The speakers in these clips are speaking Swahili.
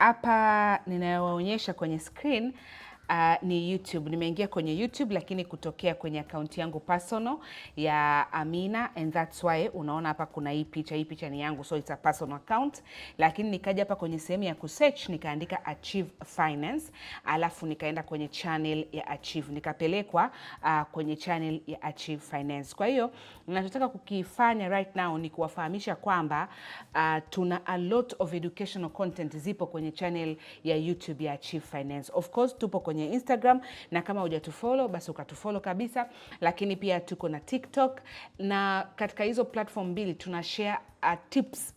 Hapa ninayowaonyesha kwenye screen ni YouTube. Nimeingia kwenye YouTube lakini kutokea kwenye akaunti yangu personal ya Amina, and that's why unaona hapa kuna hii picha. Hii picha ni yangu, so it's a personal account. Lakini nikaja hapa kwenye sehemu ya kusearch nikaandika Achieve Finance, alafu nikaenda kwenye channel ya Achieve, nikapelekwa kwenye channel ya Achieve Finance. Kwa hiyo ninachotaka kukifanya right now ni kuwafahamisha kwamba tuna a lot of educational content zipo kwenye channel ya YouTube ya Achieve Finance. Of course tupo kwenye Instagram na kama hujatufollow basi ukatufollow kabisa, lakini pia tuko na TikTok, na katika hizo platform mbili tuna share tips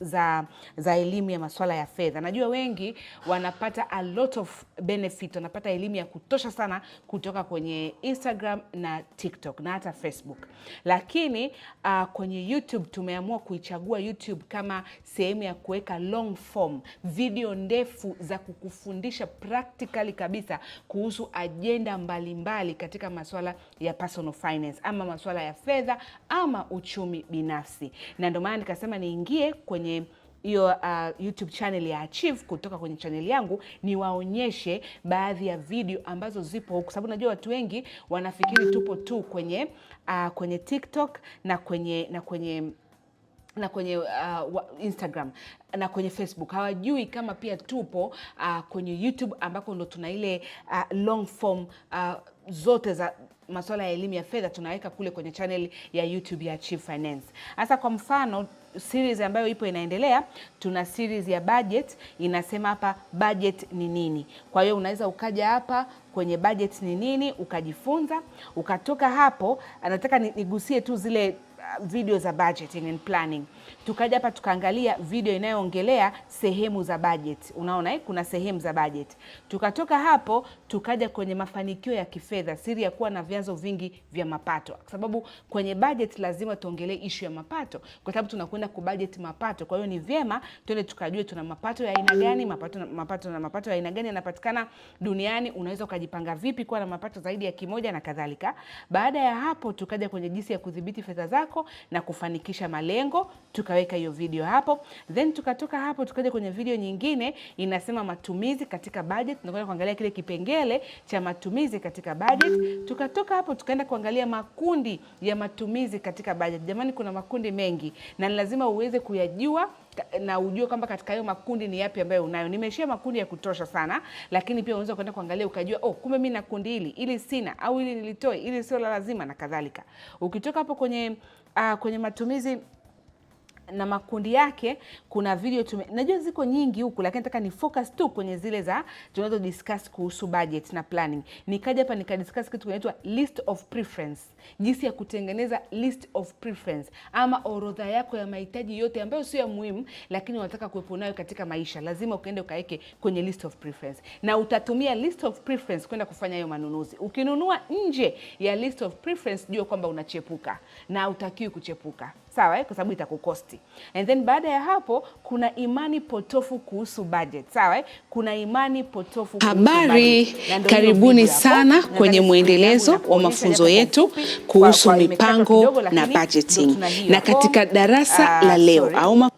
za elimu ya masuala ya fedha. Najua wengi wanapata a lot of benefit, wanapata elimu ya kutosha sana kutoka kwenye Instagram na TikTok na hata Facebook, lakini kwenye YouTube tumeamua kuichagua YouTube kama sehemu ya kuweka long form video ndefu za kukufundisha practically kabisa kuhusu ajenda mbalimbali katika masuala ya personal finance ama masuala ya fedha ama uchumi binafsi, na ndio maana nikasema niingie kwenye hiyo YouTube channel ya Achieve kutoka kwenye channel yangu niwaonyeshe baadhi ya video ambazo zipo huku, sababu najua watu wengi wanafikiri tupo tu kwenye TikTok na kwenye Instagram na kwenye Facebook. Hawajui kama pia tupo kwenye YouTube ambako ndo tuna ile long form zote za masuala ya elimu ya fedha tunaweka kule kwenye channel ya YouTube ya Achieve Finance. Sasa kwa mfano series ambayo ipo inaendelea, tuna series ya budget, inasema hapa budget ni nini. Kwa hiyo unaweza ukaja hapa kwenye budget ni nini ukajifunza, ukatoka hapo. Anataka nigusie tu zile video za budgeting and planning. Tukaja hapa tukaangalia video inayoongelea sehemu za budget. Unaona eh? Kuna sehemu za budget. Tukatoka hapo tukaja kwenye mafanikio ya kifedha, siri ya kuwa na vyanzo vingi vya mapato, kwa sababu kwenye budget lazima tuongelee issue ya mapato, kwa sababu tunakwenda kubudget mapato. Kwa hiyo ni vyema twende tukajue tuna mapato ya aina gani, mapato na mapato ya aina gani yanapatikana duniani, unaweza ukajipanga vipi kuwa na mapato zaidi ya kimoja na kadhalika. Baada ya hapo tukaja kwenye jinsi ya kudhibiti fedha zako na kufanikisha malengo, tukaweka hiyo video hapo. Then tukatoka hapo tukaja kwenye video nyingine inasema matumizi katika budget, tunakwenda kuangalia kile kipengele cha matumizi katika budget. Tukatoka hapo tukaenda kuangalia makundi ya matumizi katika budget. Jamani, kuna makundi mengi na ni lazima uweze kuyajua na ujue kwamba katika hayo makundi ni yapi ambayo unayo. Nimeshare makundi ya kutosha sana, lakini pia unaweza kwenda kuangalia ukajua, oh, kumbe mimi na kundi hili, ili sina, au ili nilitoe, ili sio la lazima na kadhalika. Ukitoka hapo kwenye matumizi na makundi yake, kuna video najua ziko nyingi huku, lakini nataka ni focus tu kwenye zile za tunazo discuss kuhusu budget na planning. Nikaja hapa nikadiscuss kitu kinaitwa list of preference, jinsi ya kutengeneza list of preference ama orodha yako ya mahitaji yote ambayo sio ya muhimu, lakini unataka kuwepo nayo katika maisha, lazima ukaende ukaeke kwenye list of preference, na utatumia list of preference kwenda kufanya hayo manunuzi. Ukinunua nje ya list of preference, jua kwamba unachepuka na utakiwi kuchepuka, sawa eh? Kwa sababu itakukosti. And then baada ya hapo kuna imani potofu kuhusu budget, sawa eh? Kuna imani potofu kuhusu Habari, budget. Na ndio hiyo karibuni video hapo. sana Nadhani kwenye screen yangu mwendelezo wa inakuonyesha mafunzo japo kwa yetu ufupi, kwa, kuhusu kwa imekatwa mipango kidogo, na lakini ndo budgeting. tuna hiyo Na hapo. katika darasa la leo Sorry, au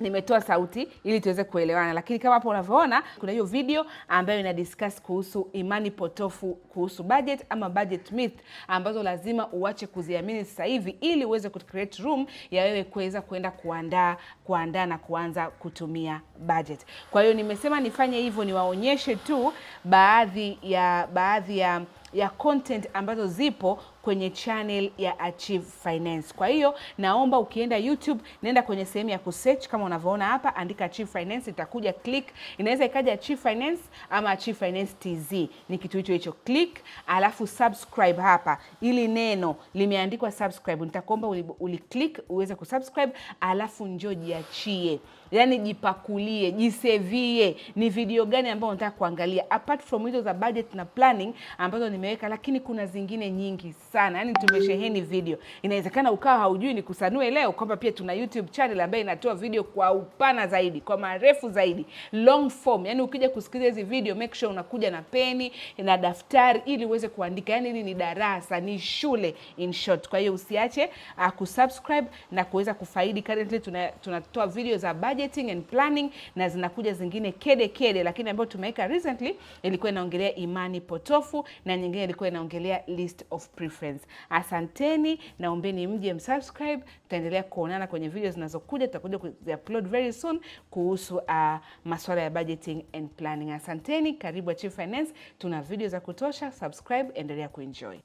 nimetoa sauti ili tuweze kuelewana, lakini kama hapo unavyoona kuna hiyo video ambayo ina discuss kuhusu imani potofu kuhusu budget ama budget myth ambazo lazima uache kuziamini sasa hivi ili uweze ku create room ya wewe kuweza kwenda kuandaa na kuanza kutumia budget. Kwa hiyo nimesema nifanye hivyo, niwaonyeshe tu baadhi ya content ambazo zipo kwenye channel ya Achieve Finance. Kwa hiyo naomba ukienda YouTube, nenda kwenye sehemu ya kusearch kama unavyoona hapa, andika Achieve Finance, itakuja click. Inaweza ikaja Achieve Finance ama Achieve Finance TZ, ni kitu hicho hicho. Click alafu subscribe hapa, ili neno limeandikwa subscribe, nitakuomba uli click uweze kusubscribe, alafu njoo jiachie, yaani jipakulie, jisevie ni video gani ambayo unataka kuangalia, apart from hizo za budget na planning ambazo nimeweka, lakini kuna zingine nyingi sana. sana, yani tumesheheni video. Inawezekana ukawa haujui, ni kusanue leo kwamba pia tuna YouTube channel ambayo inatoa video kwa upana zaidi, kwa marefu zaidi, long form. Yani ukija kusikiliza hizi video, make sure unakuja na peni na daftari ili uweze kuandika. Yani hili ni darasa, ni shule in short. Kwa hiyo usiache kusubscribe na kuweza kufaidi. Currently tunatoa video za budgeting and planning na zinakuja zingine kede kede, lakini ambayo tumeweka recently ilikuwa inaongelea imani potofu na nyingine ilikuwa inaongelea list of preference. Asanteni, naombeni mje msubscribe. Tutaendelea kuonana kwenye video zinazokuja, tutakuja kuzi-upload very soon kuhusu masuala ya budgeting and planning. Asanteni, karibu Achieve Finance, tuna video za kutosha. Subscribe, endelea kuenjoy.